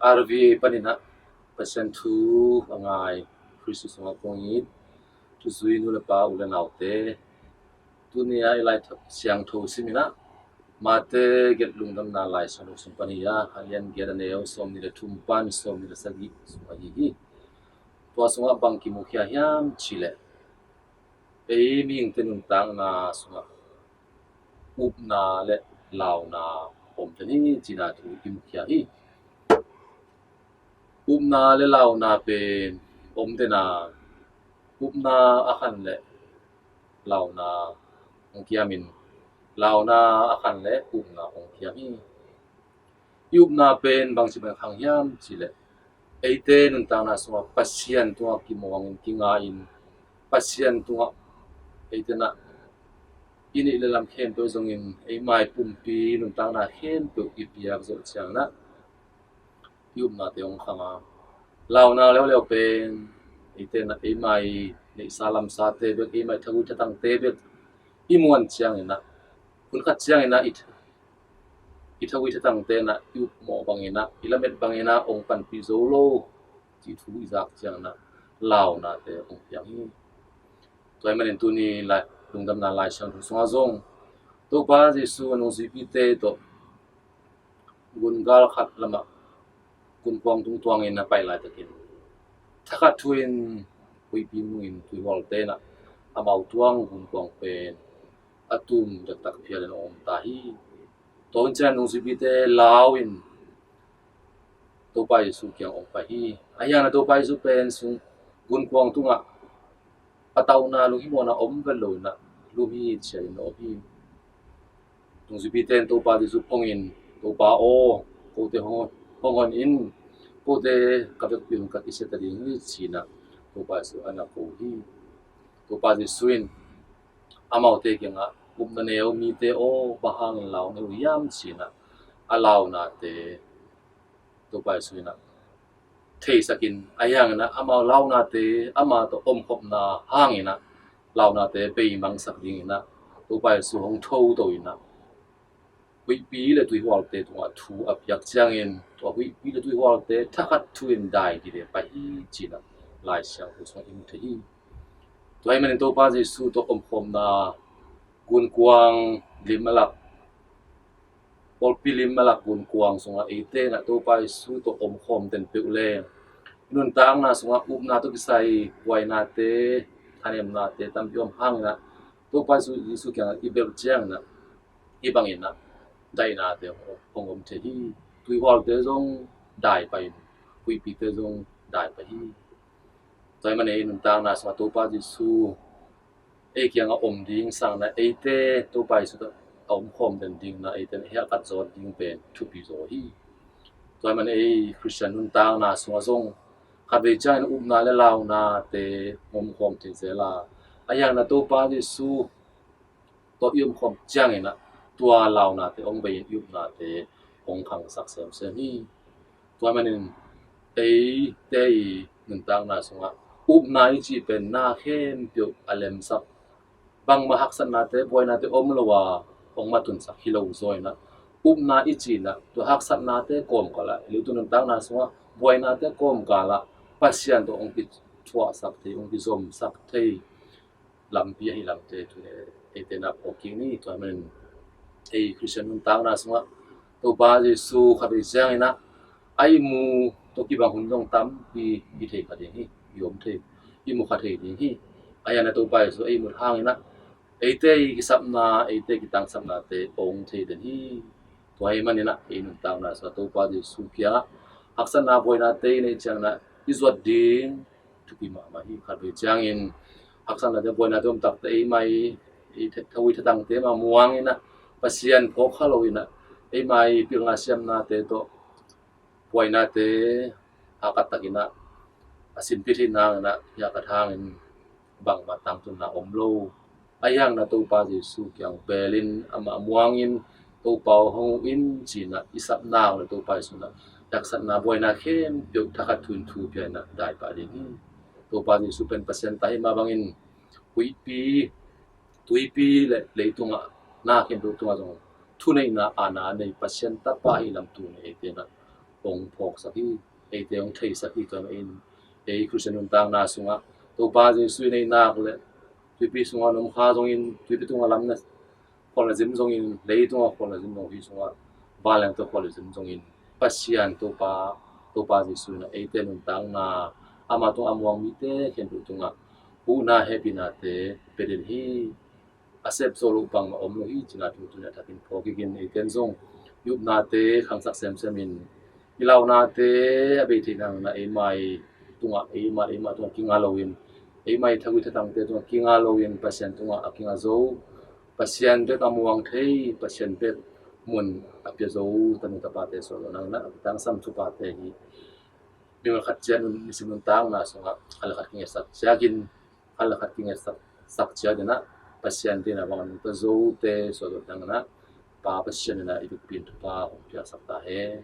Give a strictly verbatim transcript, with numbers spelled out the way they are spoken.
R V A panin ah Pasian thu a ngai Khristu sungah kong it thuzui nu le pa, u le naute, tuni-a i Lai Siangtho simin ah Mate gelh Lungdamna Lai Siangtho sung pan hi a, a lian giat, a neu sawmnih le thum pan sawmnih le sagih sung ahi hi. Tua sungah bang kimukhia hiam cih leh, ei mihingte nuntakna sungah upna le launa om den hi cihna thu i mukhia hi. Upna le launa pen om den a, upna a khan le launa hong kiamin, launa a khan le upna hong kiam hi. I upna pen bangci bang khang hiam cih leh, eite nuntakna sungah Pasian tungah kimuangin, kinga-in, Pasian tungah eite nah i neih le lam khempeuh zongin eimai pumpi nuntakna khempeuh i piak zawh ciangin ah i upnate hong khang a, launa leuleu pen eite nah eimai neihsa lamsate bek, eimai thagui thatangte bek i muan ciangin ah, hun khat ciangin ah i, i thagui thatangte nah i upmawh bangin ah, i lamet bangin ah hong panpih zo lo cih thu i zak ciangin ah launate hong piang hi. Tua ahih manin tuni Lai, Lungdamna Lai Siangtho sungah zong Topa Jesu a nungzuipite tawh gungal khat lamah gunkuang tung tuangin a pai laitakin, thakhat thu-in huihpi nungin tuihualte nah amau tuang gunkuang pen a tum dektak phialin a om ta hi. Tua hun ciang nungzuipite lau-in Topa Jesu kiang hong pai hi. Ahi hangin ah Topa Jesu pen sung gunkuang tungah patauhna, lunghimawhna om vet lo-in ah lum hi, ciatin a om hi. Nungzuipite in Topa Jesu phongin, "Topa aw, kote hong, hong hon in, kote ka vekpi-in ka kisia ta ding hi," ci-in ah Topa Jesu a na ko hi. Topa Jesu in amaute kiangah, "Upna neu mite aw, bang hangin lau na hi uh hiam?" ci-in ah a launate Topa Jesu in ah theisakin, ahi hangin ah amau launate, ama tawh omkhopna hangin ah launate beimangsak dingin ah Topa Jesu hong thoto-in ah huihpi le tuihualte tungah thu a piak ciangin, tua huihpi le tuihualte thakhat thu-in dai dide pai hi, ci-in ah Lai Siangtho sungah i mu thei hi. Tua ahih manin Topa Jesu tawh omkhawmna gunkuang lim a lak, pawlpi lim a lak gunkuang sungah eite in ah Topa Jesu tawh omkhawm den peuh leng, nuntakna sungah upna tawh kisai buainate, thanemnate tampi om hangin ah Topa Jesu, Jesu kiangah i belh ciangin ah hih bangin ah daihnate hong om thei hi. Tuihualte zong dai pai in, huihpite zong dai pai hi. Tua ahih manin ei nuntakna sungah Topa Jesu ei kiangah om ding sangin ah eite Topa Jesu tawh a omkhawm den dingin ah eite in hehkat zawt ding pen thupi zaw hi. Tua ahih manin ei Khristian nuntakna sungah zong khatvei ciangin upna le launate omkhawm thei zel a, ahi hangin ah Topa Jesu tawh i omkhawm ciangin ah tua launate hong bei-in i upnate hong khangsak semsem hi. Tua ahih manin eite i nuntakna sungah upna i cih pen na khempeuh a lemsak, bangmah haksatnate, buainate om lo a hong matunsak hi lo zaw-in ah, upna i cih in ah tua haksatnate kawmkal ah, leitung nuntakna sungah buainate kawmkal ah Pasian tawh hong kithuahsak thei, hong kizomsak thei lampi ahih lamte tuni eite in ah phawk kik ni. Tua ahih manin ei Khristian nuntakna sungah Topa Jesu khatvei ciangin ah a ihmu tawh kibang hun zong tampi i thei kha ding hi, i om thei, i mu kha thei ding hi. Ahi hangin ah Topa Jesu a ihmut hangin ah eite i kisapna, eite i kitangsapnate hong thei den hi. Tua ahih manin ah ei nuntakna sungah Topa Jesu kiangah haksatna buainate i neih ciangin ah i zuat ding thupi mahmah hi. Khatvei ciangin haksatnate, buainate om takte eimai i thawi thatangte mah muangin ah, Pasian phawk kha lo-in ah, eimai pilna siamnate tawh buainate hahkat takin ah a sinpih theih nangin ah hahkat hangin bangmah tangtunna om lo. Ahi hangin ah Topa Jesu kiang belin, amah muangin, "Topa aw, hong huh in," ci-in ah i sapna le Topa Jesu in ah haksatna buaina khempeuh thakhat thu-in thu pia-in ah daipah ding hi. Topa Jesu pen Pasian ta hi mah bangin huihpi, tuipi le leitungah na khempeuh tungah zong thuneihna, aana a nei Pasian tapa ahih lam tuni eite in ah hong phawksak hi, eite hong theisak hi. Tua in ei Khristian nuntakna sungah Topa Jesu in ei nak le tuipi sungah na om kha zongin, tuipi tungah lam na khual na zin zongin, leitungah khual na zin zong, hih sungah vanleng tawh khual na zin zongin, Pasian Topa, Topa Jesu in eite nuntakna, amah tungah a muang mite khempeuh tungah huhna hehpihnate pia den hi. A sep zo lo bangmah om lo hi cihna thu tuni a thakin phawk kik in, eite in zong i upnate khangsak semsem in, i launate a bei theih nang na eimai tungah, eimah, eimah tungah kinga loin, eimai thagui thatangte tungah kinga loin, Pasian tungah a kinga zo, Pasian bek a muang thei, Pasian bek mun a pia zo tanu tapate suah lo nang na a tangsam thupate hi. Mimal khat ciat nisim nuntakna sungah khat le khat kingetsak ciakin, khat le khat kingetsak, sak ciat in ah, Pasian deihna bang a nungta zote suah lo nang na, Pa Pasian in ah i vekpi in thupha hong piaksak ta hen.